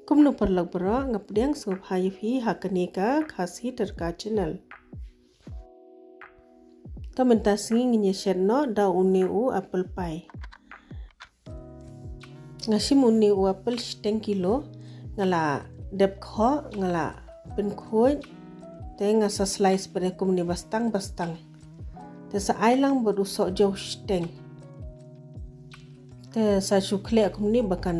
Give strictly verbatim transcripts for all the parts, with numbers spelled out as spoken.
Kumno paralok baroh, nga pdiang sngewbha ïa phi ha kane ka Khasi Tadka channel. Te mynta sngi ngin ïa shet noh da une u apple pie. Nga shim une u apple shiteng kilo, nga la dep khoh, nga la pynkhuid, te nga sa slice pat kumne ba stang ba stang. Te sa ai lang bad u sohjew shiteng. Te sa shu khleh kumne ba kan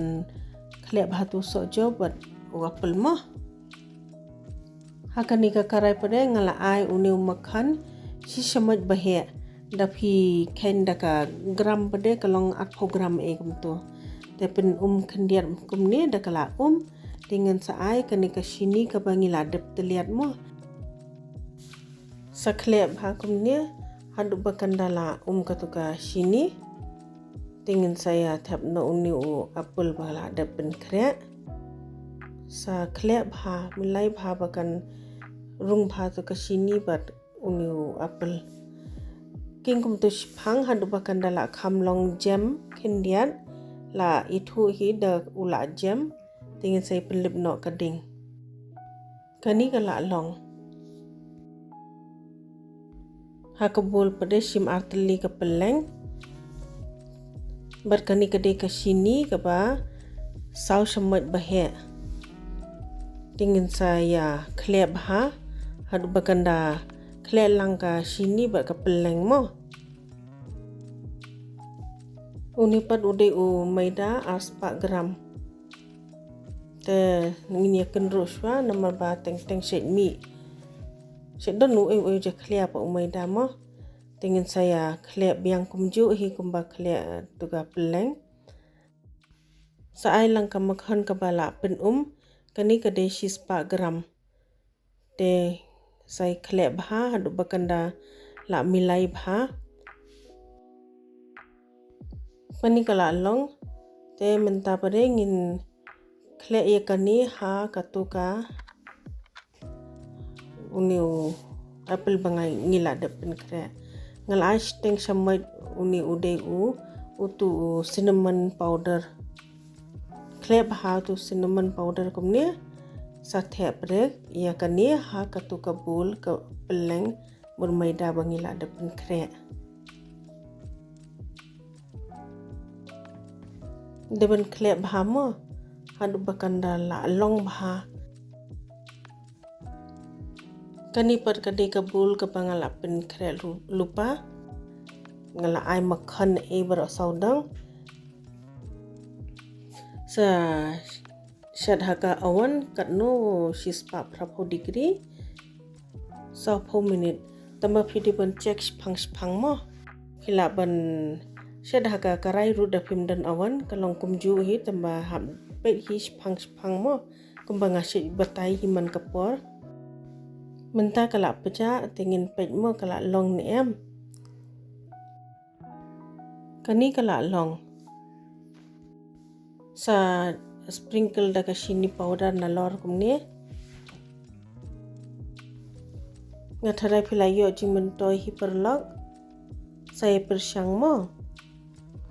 khleh bha tu sohjew bad u apple mo. Ha kane ka karai pat nga la ai une u makhan shi shamoit ba heh, da phi kheiñ da ka gram pat ka long arphew gram e kumto. Te pyn um khyndiat kumne da ka la um, te ngin sa ai kane ka shini kaba ngi la dep tylliat mo. Sa khleh bha kumne haduh ba kan da la um katu ka shini. Te ngin sa ïa thep noh une u apple ba la dep pynkhreh. Sa khleh bha, milai bha ba kan rung bha tu ka shini bad une u apple. King kumtu shiphang haduh ba kan da la kham long jem khyndiat, la ithuh hi da u la jem. Te ngin sa ïa pynlip noh ka ding. Kane ka la long. Ha ka bowl pat shim ar tylli ka pylleng. Bad kane ka dei ka shini kaba saw shamoit ba heh. Te ngin sa ïa khleh bha haduh ba kan da khleh lang ka shini bad ka pylleng mo. Une pat u dei u maida ar spah gram. Te ngin ïa kynruh shuwa namar ba teng teng shet mih, shet don u ei u ei ja khleh pat u maida mo. Te ngin sa ïa khleh biang kumjuh hi kumba khleh tu ka pylleng. Sa ai lang ka makhan kaba la pyn um, kane ka dei shi spah gram. Te sa ïa khleh bha haduh ba kan da la milai bha. Kane ka la long. Te mynta pat ngin khleh ïa kane ha katu ka une u apple ba nga ngi la dep pynkhreh. Nga la ai shiteng shamoit une u dei u utu u cinnamon powder. Khleh bha tu cinnamon powder kumne. Sa thep rek ïa kane ha katu ka bowl ka pylleng bad maida ba ngi la dep pynkhreh. Dei ban khleh bha mo haduh ba kan da la long bha. Kane pat ka dei ka bowl kaba nga la pynkhreh lu-, lypa. Nga la ai makhan e baroh sawdong. Sa shet ha ka oven katno shi spah phraphew degree. Sawphew minit. Tangba phi dei ban check shipang shipang mo. Phi lah ban shet ha ka karai ruh da phim don oven ka long kumjuh hi tangba hap peit hi shipang shipang mo. Kumba nga shet batai hi man ka por. Mynta ka la pjah te ngin peit mo ka la long ne em. Kane ka la long. Sa sprinkle da ka shini powder nalor kumne. Nga tharai phi la ïoh jingmyntoi hi paralok. Sa ïa pyrshang mo.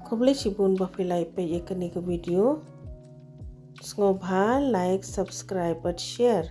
Khublei shibun ba phi la ïa peit ïa kane ka video. Sngewbha like, subscribe bad share.